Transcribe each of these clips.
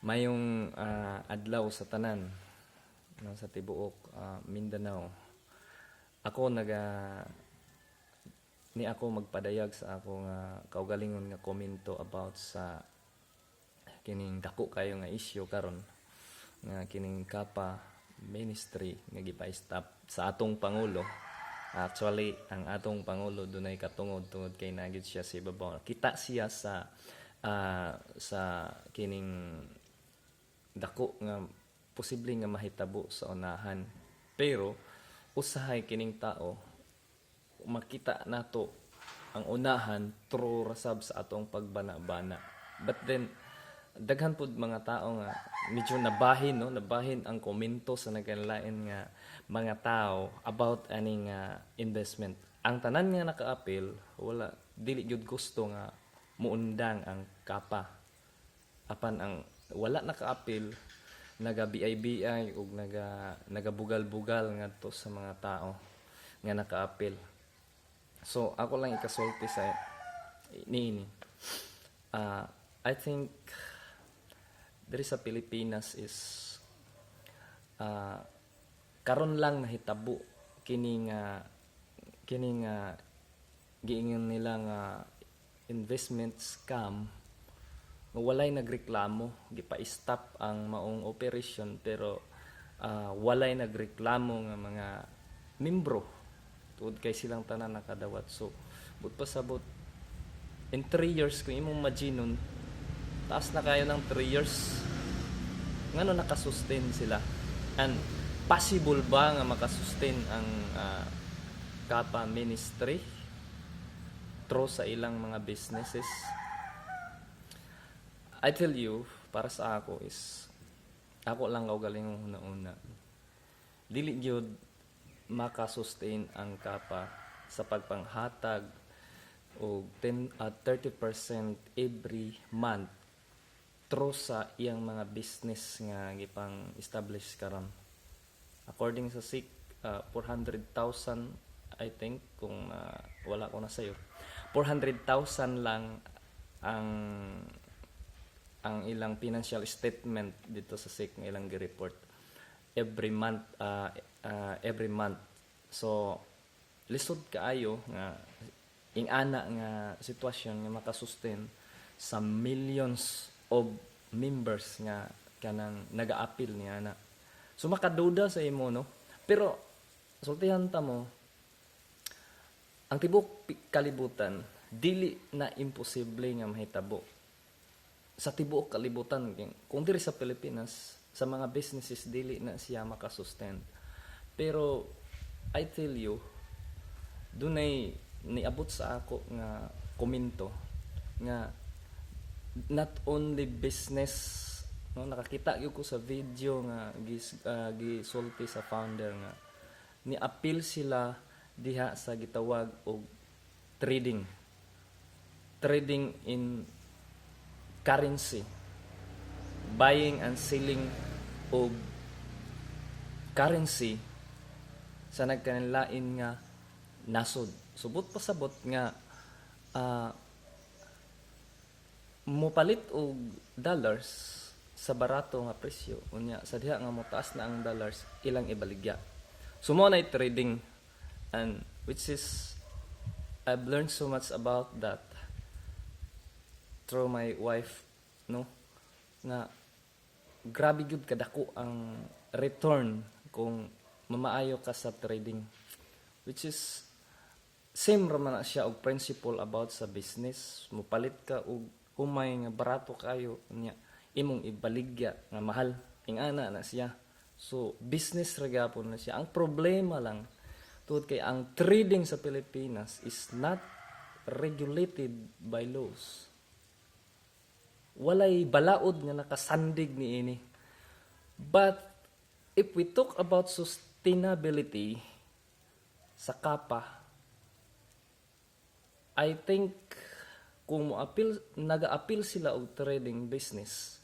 Mayong adlaw sa tanan, no, sa tibuok Mindanao. Ako naga ni ako magpadayag sa ako nga kaugalingon nga komento about sa kining dako kayo nga issue karon nga kining Kapa Ministry nga gipa-stop sa atong pangulo. Actually, ang atong pangulo dunay katungod tungod kay naa gyud siya sa ibabaw. Kita siya sa kining dako nga posible nga mahitabo sa unahan. Pero usahay kining tao makita nato ang unahan through rasab sa atong pagbana-bana. But then daghan pud mga tao nga medyo nabahin, no, nabahin ang komento sa nagkalain nga mga tao about aning investment. Ang tanan nga naka-appeal, wala, dili gyud gusto nga muundang ang Kapa. Apan ang wala naka-appeal, naga BI-BI ug nagabugal-bugal ngadto sa mga tao nga naka-appeal. So ako lang ikasulti sa niini. I think diri sa Pilipinas is karon lang nahitabo kini nga giingon nila nga investment scam nga walay nagreklamo. Gipa-stop ang maong operation pero walay nagreklamo nga mga membro tungod kay silang tanan nakadawat. So but pasabot in 3 years, kung imong imaginon, taas na kayo ng 3 years, ngano nakasustain sila? And possible ba nga makasustain ang Kapa Ministry through sa ilang mga businesses? I tell you, para sa ako is ako lang kaugalingong huna-huna. Dili gyud makasustain ang Kapa sa pagpanghatag og 10 30% every month through sa iyang mga business nga gipang establish karon. According sa SEC, 400,000, I think, kung wala ko na sayo. 400,000 lang ang ilang financial statement dito sa SEC nga ilang gi-report every month, every month. So lisod kaayo nga ing-ana nga sitwasyon nga makasustain sa millions of members nga kanang naga-appeal niya na. So makaduda sa imo, no? Pero sultihan ta mo ang tibuok kalibutan, dili na imposible nga mahitabo sa tibuok kalibutan. Kung diri sa Pilipinas sa mga businesses dili na siya makasustain, pero I tell you, dunay niabot sa ako nga komento nga not only business, no, nakakita gyud ko sa video nga gisulti sa founder nga ni-appeal sila diha sa gitawag og trading, trading in currency, buying and selling of currency sa nagkalain nga nasod. Subot pasabot nga mopalit og dollars sa barato nga presyo, unya sa diha nga motaas na ang dollars, ilang ibaligya. So mo na trading, and which is I've learned so much about that through my wife, no, nga grabe gyud kadako ang return kung mamaayo ka sa trading, which is same ra man na siya og principle about sa business. Mopalit ka og humay nga barato kayo, unya imong ibaligya nga mahal, ingana na siya. So business ra gyapon na siya. Ang problema lang tungod kay ang trading sa Pilipinas is not regulated by laws, walay balaod nga nakasandig niini. But if we talk about sustainability sa Kapa, I think kung mo-appeal, naga-appeal sila og trading business,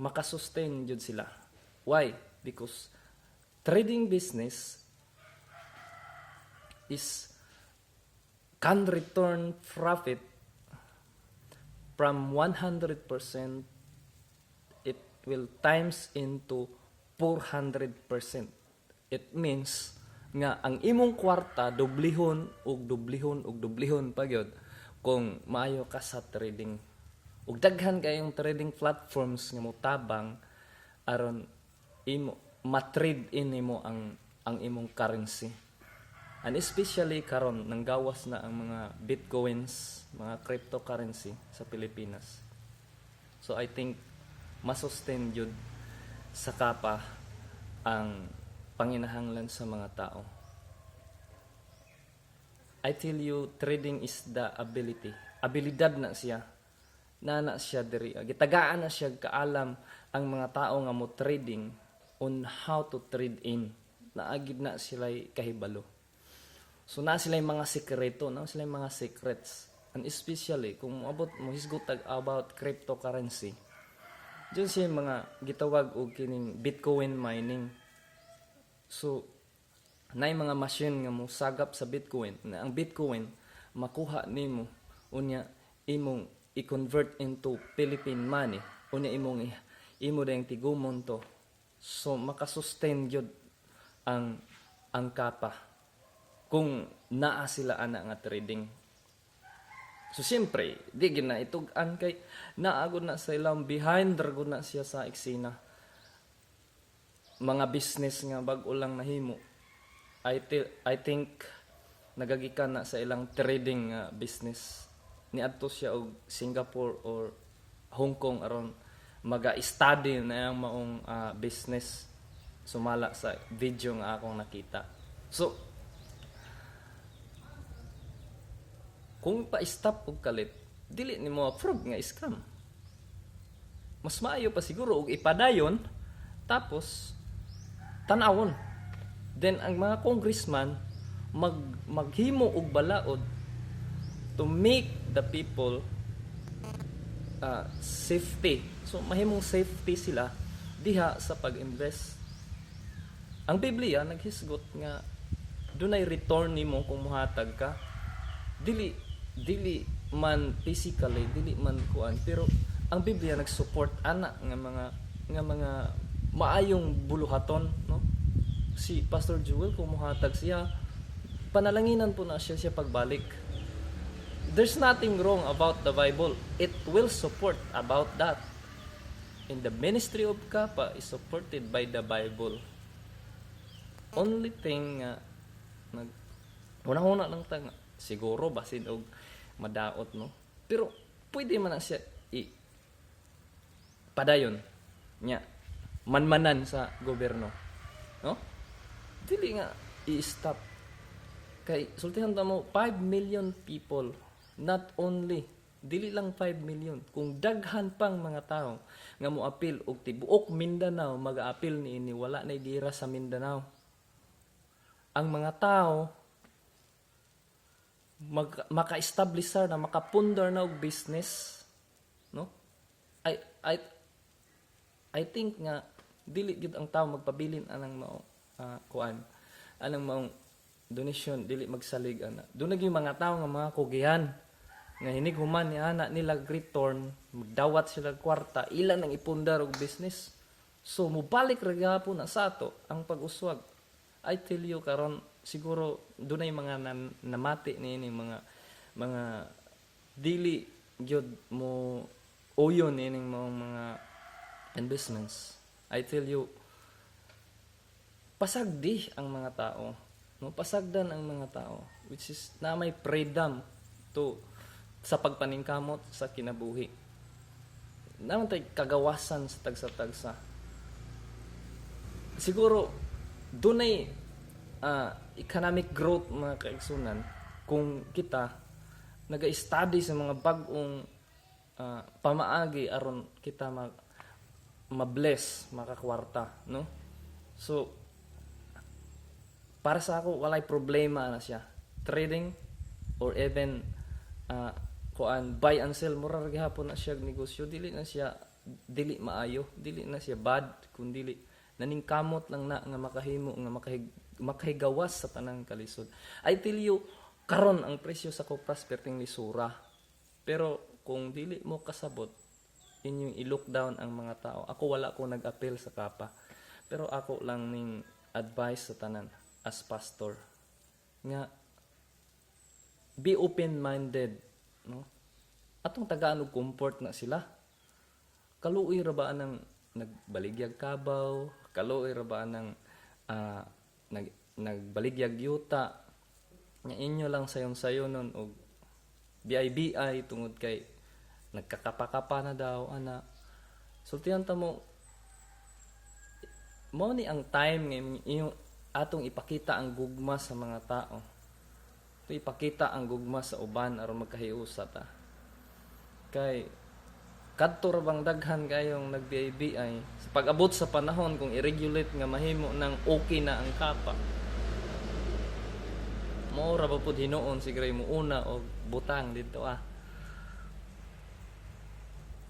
makasustain jud sila. Why? Because trading business is can return profit from 100% will times into 400%. It means nga ang imong kwarta doblihon ug doblihon ug doblihon pa gyud kung maayo ka sa trading. Ug daghan kayong trading platforms nga motabang aron imo ma-trade in nimo ang imong currency. And especially karon nanggawas na ang mga bitcoins, mga cryptocurrency sa Pilipinas. So I think masustain jud sa Kapa ang panginahanglan sa mga tao. I tell you, trading is the ability. Abilidad na siya. Na siya diri. Gitagaan na siya kaalam ang mga tao nga mo trading on how to trade in. Naagid na sila kahibalo. So na sila mga sekreto, na sila mga secrets. And especially kung moabot mo hisgot tag about cryptocurrency. Diyan siya mga gitawag og kining Bitcoin mining. So naay mga machine nga mo sagap sa Bitcoin na ang Bitcoin makuha nimo, unya imong i-convert into Philippine money, unya imong imo dayong tigumon to. So makasustain gyud ang Kapa kung naa sila ana nga trading. So siyempre, di gid na itug-an kay naagod na sa ilang behind ra gud na siya sa eksena. Mga business nga bag-o lang nahimo. I think nagagikan na sa ilang trading nga business. Niadto siya og Singapore or Hong Kong aron maga-study na ang maong business sumala sa video nga akong nakita. So kung pa-stop og kalit, dili nimo approve nga scam. Mas maayo pa siguro og ipadayon, tapos tan-awon. Then ang mga congressman maghimo og balaod to make the people safety. So mahimong safety sila diha sa pag-invest. Ang Biblia naghisgot nga dunay return nimo kung muhatag ka. Dili dili man physically, dili man kuan, pero ang Biblia nag-support ana nga mga maayong buluhaton, no? Si Pastor Joel, kung muhatag siya, panalanginan po na siya siya pagbalik. There's nothing wrong about the Bible. It will support about that. In the ministry of Kapa is supported by the Bible. Only thing nga nag una-una lang ta nga siguro basin og madaot, no, pero pwede man na siya i padayon nya manmanan sa gobyerno, no? Dili nga i-stop kay sultihan ta mo, 5 million people. Not only, dili lang 5 million, kung daghan pang mga tao nga moapil og tibuok Mindanao mag-aapil niini, wala na gira sa Mindanao. Ang mga tao maka-establish na, makapundar na og business, no? I think nga dili gyud ang tao magpabilin anang mao kuan anang maong donation, dili magsalig ana. Doon naging mga tao nga mga kugihan nga hinig human ni ana nila return, magdawat sila kwarta, ilan ang ipundar og business. So mobalik ra gihapon na sa ato ang pag-uswag. I tell you, karon siguro dunay mga namati niini, mga dili gyud mo uyon ining mga investments. I tell you, pasagdi ang mga tao, no? Pasagdan ang mga tao, which is na may freedom to sa pagpaningkamot sa kinabuhi. Naman tay kagawasan sa tagsa-tagsa. Siguro dunay economic growth, mga kaigsunan, kung kita naga-study sa mga bag-ong pamaagi aron kita ma-bless, makakwarta, no? So para sa ako, walay problema na siya. Trading or even kuan, buy and sell, mura ra gihapon na siya og negosyo. Dili na siya dili maayo, dili na siya bad, kun dili naningkamot lang na nga makahimo nga makahigawas sa tanang kalisod. I tell you, karon ang presyo sa kopras perting lisura. Pero kung dili mo kasabot, Inyong i-lockdown ang mga tao. Ako, wala ko nag-appeal sa Kapa. Pero ako lang ning advice sa tanan as pastor nga be open-minded, no? Atong tagaan og comfort na sila. Kaluoy ra ba nang nagbaligyag kabaw, kaluoy ra ba nang nagbaligyag yuta nga inyo lang sayon-sayon nun og BIBI tungod kay nagkakapa-kapa na daw ana. Sultihan ta mo, mao ni ang time nga inyong atong ipakita ang gugma sa mga tao. Ito, ipakita ang gugma sa uban aron magkahiusa ta. Kay kadto ra bang daghan kayong nag-BIBI sa pag-abot sa panahon kung i-regulate nga mahimo ng okay na ang Kapa, mao ra ba pud hinuon siguro mo una og butang dito ah.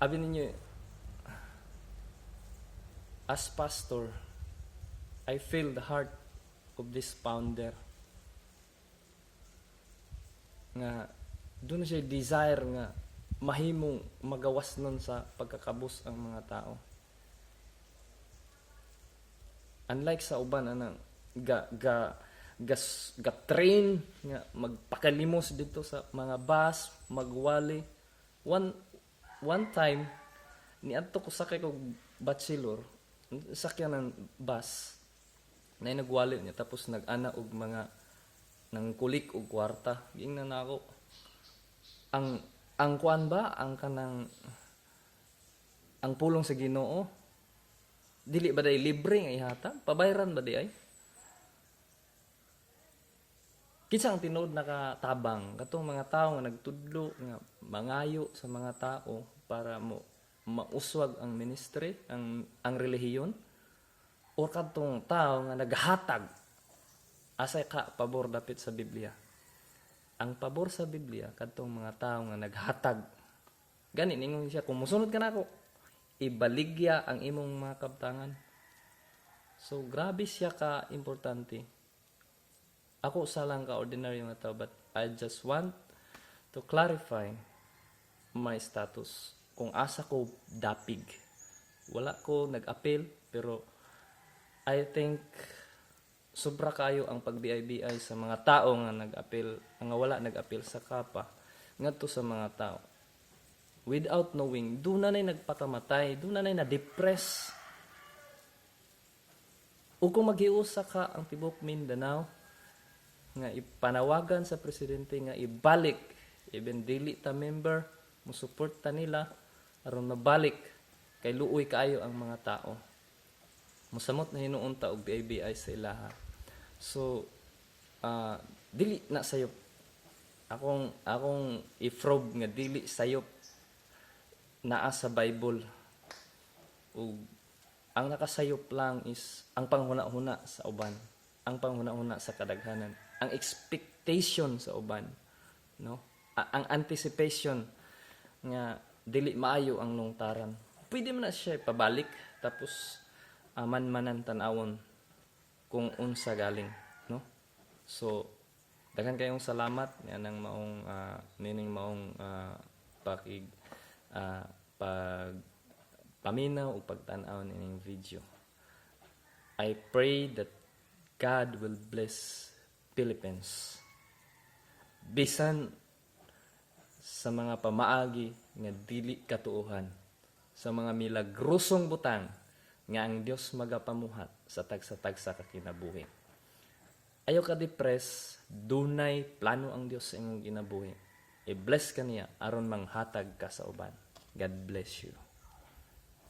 Abi ninyo, as pastor, I feel the heart of this founder nga duna siya desire nga mahimong magawas nun sa pagkakabus ang mga tao, unlike sa uban anang ga ga ga, ga train nga magpakalimos dito sa mga bus, magwali. One one time, niadto ko, sakay kog bachelor, sakyan ng bus na nagwali niya, tapos nag-ana og mga nang kulik og kwarta. Giingnan na ako ang kuan ba, ang kanang ang pulong sa Ginoo, dili ba day libre nga ihatag? Pabayran ba di ay? Kinsa ang tinuod nakatabang? Katong mga tao nga nagtudlo nga mangayo sa mga tao para mo mauswag ang ministry, ang relihiyon, or kadtong tao nga naghatag? Asay ka pabor dapit sa Biblia? Ang pabor sa Biblia, kadtong mga tao nga naghatag. Gani ningon siya, "Kung musunod ka nako, ibaligya ang imong mga kabtangan." So grabe siya ka importante. Ako usa lang ka ordinary nga tao, but I just want to clarify my status kung asa ko dapig. Wala ko nag-appeal, pero I think sobra kayo ang pag-BIBI sa mga tao nga nag-appeal, nga wala nag-appeal sa Kapa, ngadto sa mga tao. Without knowing, duna na'y nagpakamatay, duna na'y na-depress. O kung maghiusa ka ang tibok Mindanao, nga ipanawagan sa presidente nga ibalik, even dili ta member, musupport ta nila aron mabalik kay luoy kaayo ang mga tao. Musamot na hinuon ta og BIBI sa ilaha. So dili na sayop, akong i-probe nga dili sayop naa sa Bible, ug ang nakasayop lang is ang panghuna-huna sa uban, ang panghuna-huna sa kadaghanan, ang expectation sa uban, no? Ang anticipation nga dili maayo ang lungtaran. Pwede man na siya pabalik, tapos aman-manan tan-awon kung unsa galing, no? So daghan kayong salamat nianang maong nining maong pakig pag paminaw ug pagtan-aw nining video. I pray that God will bless Philippines bisan sa mga pamaagi nga dili katuohan, sa mga milagrosong butang nga ang Dios magapamuhat sa tagsa-tagsa ka kinabuhi. Ayaw ka depress, dunay plano ang Dios sa imong kinabuhi. I-bless ka niya aron manghatag ka sa uban. God bless you.